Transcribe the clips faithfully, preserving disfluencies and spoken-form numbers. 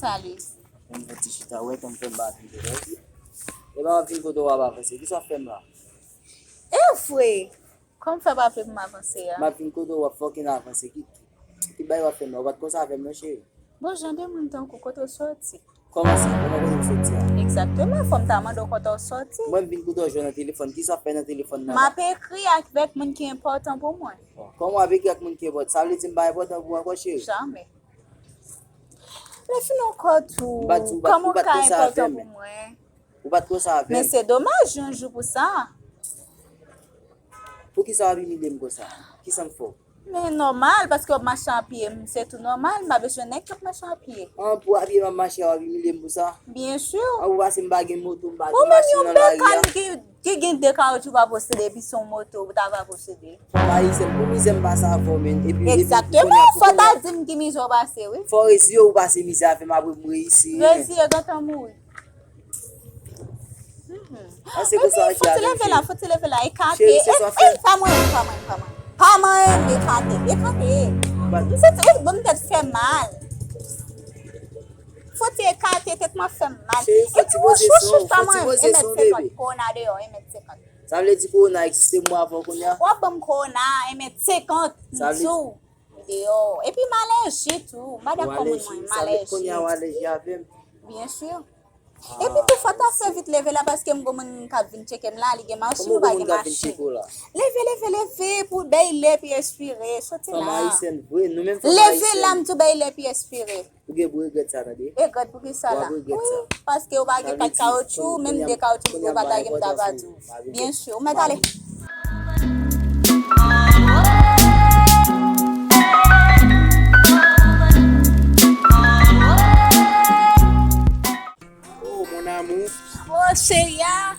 Sa li. Mwen fè ti chita, wè, tann fè m pa vin kote w. E pa m ap vin kote w ap avanse. Kisa w ap fè m la? E vre! Kòman fè pa vle pou m avanse a? M ap vin kote w ap fucking avanse. Ki, ki, ki bagay w ap fè m la? Ou pa t konsa avè m non, cheri. Bon, jan de moun tankou, kote w soti? Kòman sa? Kòman kote m soti a? Egzakteman, fò m ta mande w kote w soti. Mwen m vin kote w jwe nan telefòn. Kisa w ap fè nan telefòn nan la? M ap ekri avèk moun ki enpòtan pou mwen. Kòman w ap ekri ak moun ki enpòtan? Sa vle di m pa enpòtan pou ou ankò, cheri? Jamè. Lè fin ankò tou, kòman w ka enpòtan pou mwen? Ou pa t konsa avè m. Men se domaj, yon jou pou sa. Poukisa w ap imilye m konsa? Kisa m fè w? Men nòmal, paske w ap mache a pye, m, se tou nòmal, m pa bezwen nèg k ap mache a pye. An, pou a pye m ap mache a, w ap imilye m pou sa? Byen si. An, pou pase m pa gen moto, m pa gen machin nan lari a. Ou menm yon bèl kàn ki, ki gen de kawotchou pa posede, epi se yon moto ou ta va posede. Fanm ayisyèn, pou mizè m pase avè w, men. Epi, epi, egzakteman, fò w ta di m ki mizè w pase, wi. Fò w reziye w pase mizè avè m, apre pou m reyisi. Reziye, gentan mouri. An, se konsa, cheri, fò ti leve la, fò ti leve la, ekate. Cheri, se sa fè. Pa manyen m, pa manyen m, pa manyen m. Pa manyen m, ekate, ekate. M santi, ou, bon, tèt fè mal. Fò ti ekate, tèt mwen fè m mal. Cheri, fò ti poze son, fò ti poze son, bebe. Epi yon chouchouch, pa manyen m, yon mèt senkant, kowona deyò, yon mèt senkant. Sa vle di kowona egziste mwa avan kounye a? W ap ban m kowona, yon mèt senkant, m di w. Deyò. Epi m alèji tou. M pa dakò moun mwen, m alèji. Kounye a w alèji avè m? Byen si. Epi tou fò ta fè vit leve la paske m gon moun k ap vin tcheke m la, li gen machin, ou pa gen machin. Leve, leve, leve pou bèy lè epi espire, soti la. Fanm ayisyèn vre, nou menm fanm ayisyèn. Leve la m di w bèy lè epi espire. Ou gen pou regrèt sa, tande. Regrèt pou kisa la? W ap regrèt sa. Wi, paske ou pa gen pat kawotchou, menm de kawotchou m di w pa ta gen m ta va di w. Byen si, ou mèt ale. Oh, mon amour. Oh, cheri a.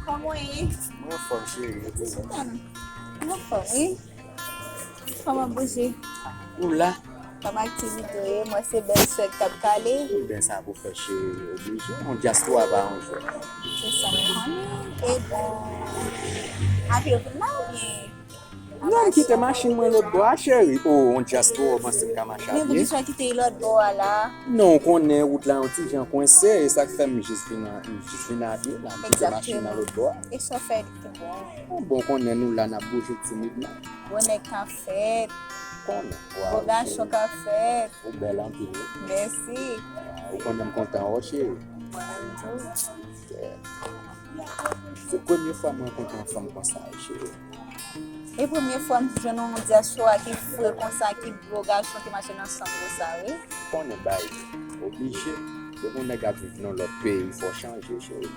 Kòman w ye? Mwen anfòm, cheri. Mwen anfòm, wi. Kòman bouje? Nou la. Kòman aktivite w ye? Mwen se bèl sè k t ap kale. Ebyen sa pou fè cheri, oblije. On dyaspora pa on jou. Se sa m konnen. E bon. Api w vin la oubyen? Non, m kite machin mwen lòt bò a, cheri. O, on dyaspora, w panse m ka mache a pye? Men poukisa w kite l lòt bò a la? Non, w konnen wout la yon ti jan kwense, e sa k fè m jis vin a, m jis vin a pye la, m kite machin nan lòt bò a. Egzakteman. E sa w fè li tou bon. Bon, bon, w konnen nou la, n ap bouje timidman. Bon nèg ka fèt. Konnen. Bon gason ka fèt. Ou bèl anpil, wi. Mèsi. Ou konnen m kontan wè w, cheri. Mwen menm tou. Se premye fwa m rankontre yon fanm konsa, wi, cheri. E premye fwa m jwenn yon dyaspora ki fre konsa, ki blo gason ki mache nan san konsa, wi. Konnen bay oblije. Depi yon nèg ap viv nan lòt peyi, fò chanje, cheri.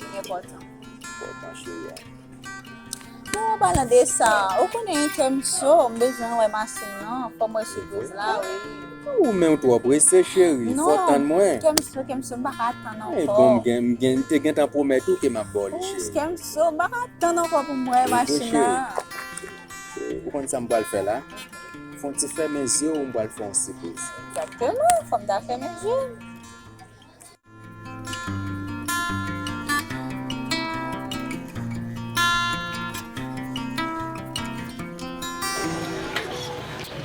Li enpòtan. Enpòtan, cheri. Bon, an palan de sa, ou konnen kè m cho, m bezwen wè machin nan, fò m wè sipriz la, wi. Ou menm w twò prese, cheri, fò w tann mwen. Non, kè m cho, kè m cho, m pa ka tann ankò. Bon, m gen, m gen, m te gentan pwomèt ou ke m ap ba w li, cheri. Kè m cho, m pa ka tann ankò pou m wè machin nan. Cheri, ou konn sa m pral fè la? Fè yon ti fèmen zye w, m pral fè yon sipriz. Egzakteman, fò m ta fèmen zye m.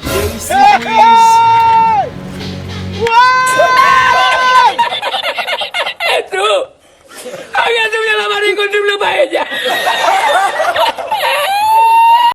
Cheri sipriz. Hey! Hey! Etou! Avyon double la, marengo double paella.